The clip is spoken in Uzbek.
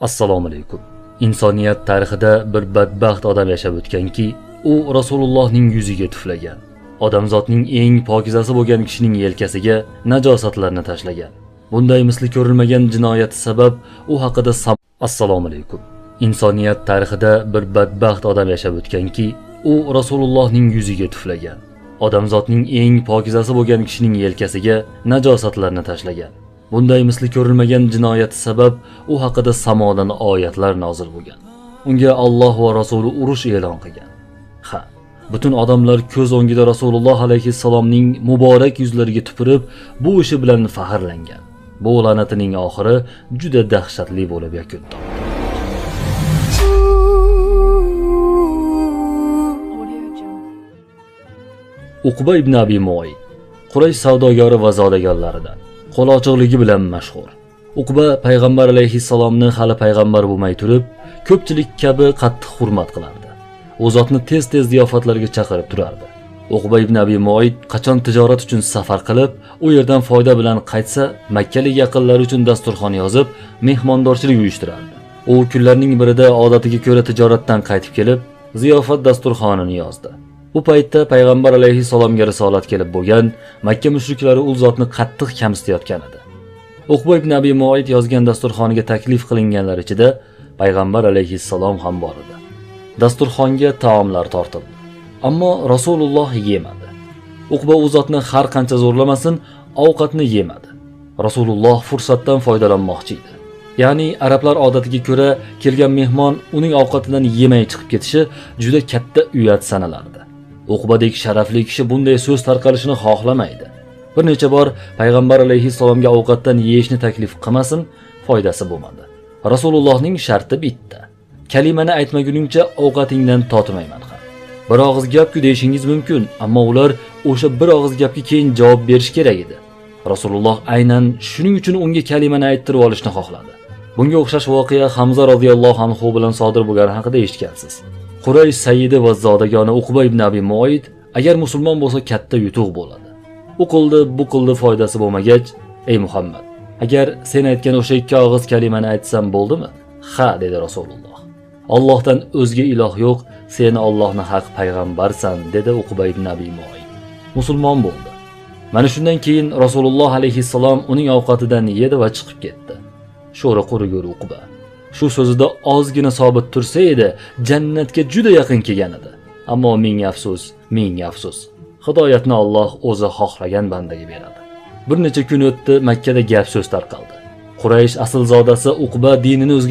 Assalomu alaykum. Insoniyat tarixida bir badbaxt odam yashab o'tganki, u Rasulullohning yuziga tuflagan. Odamzodning eng pokizasi bo'lgan kishining yelkasiga najosatlarni tashlagan. Bunday misli ko'rilmagan jinoyati sabab u haqida Assalomu alaykum. Insoniyat tarixida bir badbaxt odam yashab o'tganki, u Rasulullohning yuziga tuflagan. Odamzodning eng pokizasi bo'lgan kishining yelkasiga najosatlarni tashlagan. Bunday misli ko'rilmagan jinoyati sabab u haqida samodan oyatlar nozil bo'lgan. Unga Alloh va Rasuli urush e'lon qilgan. Ha, butun odamlar ko'z o'ngida Rasululloh alayhissalomning muborak yuzlariga tupurib, bu ishi bilan faxrlangan. Bu la'natining oxiri juda dahshatli bo'lib yakun topdi. Uqba ibn Abi Muayt, Quraysh savdogori va zodagonlaridan, qo'l ochiqligi bilan mashhur. Uqba payg'ambar alayhissalomni hali payg'ambar bo'lmay turib, ko'pchilik kabi qattiq hurmat qilardi. U zotni tez-tez ziyofatlarga chaqirib turardi. Uqba ibn Abi Muayt qachon tijorat uchun safar qilib, u yerdan foyda bilan qaytsa, makkalik yaqinlari uchun dasturxon yozib, mehmondorchilik uyushtirardi. U kunlarning birida odatiga ko'ra tijoratdan qaytib kelib, ziyofat dasturxonini yozdi. Bu paytda payg'ambar alayhissalomga risolat kelib bo'lgan, Makka mushriklari u zotni qattiq kamsitayotgan edi. Uqba ibn Abi Muayt yozgan dasturxoniga taklif qilinganlar ichida payg'ambar alayhissalom ham bor edi. Dasturxonga taomlar tortildi. Ammo Rasululloh yemadi. Uqba u zotni har qancha zo'rlamasin, ovqatni yemadi. Rasululloh fursatdan foydalanmoqchi edi. Ya'ni arablar odatiga ko'ra kelgan mehmon uning ovqatidan yemay chiqib ketishi juda katta uyat sanalardi. Uqbadek sharafli kishi bunday so'z tarqalishini xohlamaydi. Bir necha bor payg'ambar alayhissalomga ovqatdan yeyishni taklif qilmasin, foydasi bo'lmadi. Rasulullohning sharti bitta. Kalimani aytmaguningcha ovqatingdan totmayman ham. Bir og'iz gap-ku deyishingiz mumkin, ammo ular o'sha bir og'iz gapga keyin javob berish kerak edi. Rasululloh aynan shuning uchun unga kalimani ayttirib olishni xohladi. Bunga o'xshash voqea Hamza roziyallohu anhu bilan sodir bo'lgani haqida eshitgansiz. Quraysh sayyidi va zodagoni Uqba ibn Abi Muayt agar musulmon bo'lsa katta yutuq bo'ladi. U qildi, bu qildi, foydasi bo'lmagach, "Ey Muhammad, agar sen aytgan o'sha ikki og'iz kalimani aytsam bo'ldimi?" "Ha," dedi Rasululloh. "Allohdan o'zga iloh yo'q, sen Allohning haq payg'ambarsan," dedi Uqba ibn Abi Muayt. Musulmon bo'ldi. Mana shundan keyin Rasululloh alayhissalom uning ovqatidan yedi va chiqib ketdi. Sho'ri qurigur Uqba. Shu so'zida ozgina sobit tursa edi, jannatga juda yaqin kelgan edi. Ammo ming afsus, ming afsus. Hidoyatni Alloh o'zi xohlagan bandaga beradi. Bir necha kun o'tdi, Makkada gap so'z tarqaldi. Quraysh aslzodasi Uqba dinini o'zga